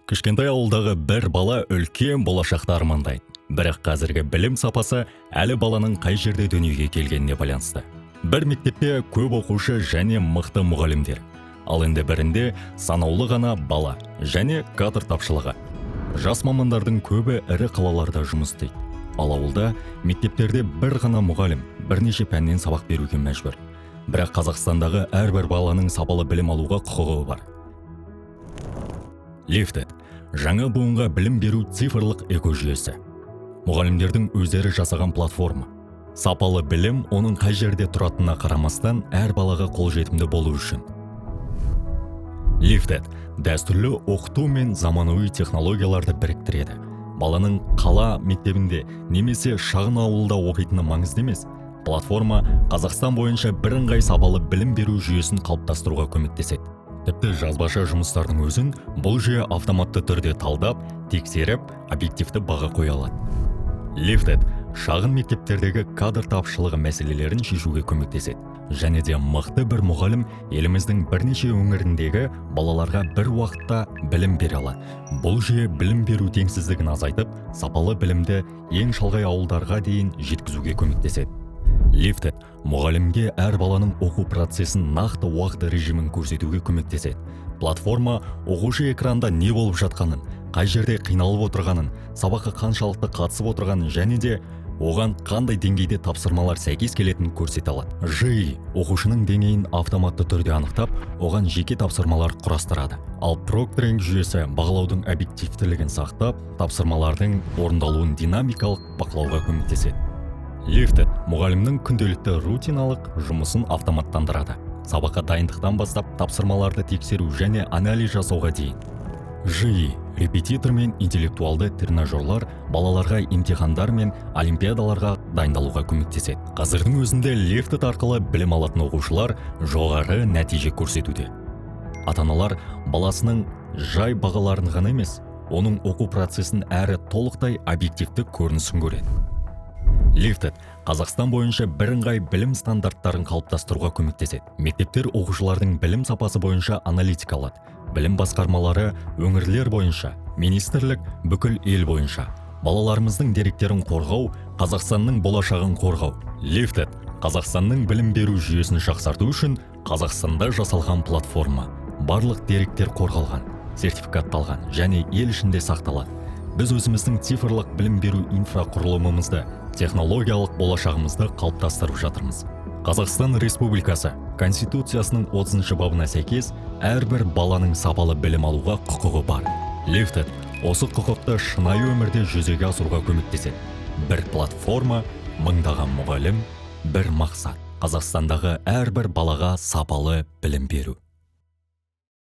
Кішкентай ауылдағы бір бала үлкен болашақты армандайды. Бірақ қазіргі білім сапасы әлі баланың қай жерде дүниеге келгеніне байланысты. Бір мектепте көп оқушы және мықты мұғалімдер. Ал енді бірінде санаулы ғана бала және кадр тапшылығы. Жас мамандардың көбі ірі қалаларда жұмыс істейді. Ал ауылда мектептерде бір ғана мұғалім бірнеше пәннен сабақ беруге мәжбүр. Бірақ Қазақстандағы әрбір баланың сапалы білім алуға құқығы бар. Lifted – жаңа буынға білім беру цифрлық экожүйесі. Мұғалімдердің өздері жасаған платформа. Сапалы білім оның қай жерде тұратынына қарамастан, әр балаға қолжетімді болу үшін. Lifted дәстүрлі оқыту мен заманауи технологияларды біріктіреді. Баланың қала мектебінде немесе шағын ауылда оқитыны маңызды емес. Платформа Қазақстан бойынша бірыңғай сапалы білім беру жүйесін қалыптастыруға көмектеседі. Тіпті жазбаша жұмыстардың өзін бұл жүйе автоматты түрде талдап, тексеріп, объективті баға қоя алады. Lifted шағын мектептердегі кадр тапшылығы мәселелерін шешуге көмектеседі. Және де мықты бір мұғалім еліміздің бірнеше өңіріндегі балаларға бір уақытта білім бере алады. Бұл жүйе білім беру теңсіздігін азайтып, сапалы білімді ең шалғай ауылдарға дейін жеткізуге көмектеседі. Lifted мұғалімге әр баланың оқу процесін нақты уақыт режимін көрсетуге көмектеседі. Платформа оқушы экранда не болып жатқанын, қай жерде қиналып отырғанын, сабаққа қаншалықты қатысып отырғанын және де оған қандай деңгейде тапсырмалар сәйкес келетінін көрсете алады. ЖИ оқушының деңгейін автоматты түрде анықтап, оған жеке тапсырмалар құрастырады. Ал прокторинг жүйесі бағалаудың объективтілігін сақтап, тапсырмалардың орындалуын динамикалық бақылауға көмектеседі. Lifted мұғалімнің күнделікті рутиналық жұмысын автоматтандырады. Сабаққа дайындықтан бастап тапсырмаларды тексеру және анализ жасауға дейін. ЖИ репетитор мен интеллектуалды тренажерлар балаларға емтихандар мен олимпиадаларға дайындалуға көмектеседі. Қазірдің өзінде Lifted арқылы білім алатын оқушылар жоғары нәтиже көрсетуде. Ата-аналар баласының жай бағаларын ғана емес, оның оқу процесін әрі толықтай объективті көрінісін көреді. Lifted Қазақстан бойынша бірыңғай білім стандарттарын қалыптастыруға көмектеседі. Мектептер оқушылардың білім сапасы бойынша аналитика алады. Білім басқармалары өңірлер бойынша, министрлік бүкіл ел бойынша. Балаларымыздың деректерін қорғау – Қазақстанның болашағын қорғау. Lifted – Қазақстанның білім беру жүйесін жақсарту үшін Қазақстанда жасалған платформа. Барлық деректер қорғалған, сертификатталған және ел ішінде сақталады. Біз өзіміздің цифрлық білім беру инфрақұрылымымызды, технологиялық болашағымызды қалыптастырып жатырмыз. Қазақстан Республикасы Конституциясының 30 бабына сәйкес, әрбір баланың сапалы білім алуға құқығы бар. Lifted осы құқықты шынайы өмірде жүзеге асыруға көмектеседі. Бір платформа, мыңдаған мұғалім, бір мақсат: Қазақстандағы әрбір балаға сапалы білім беру.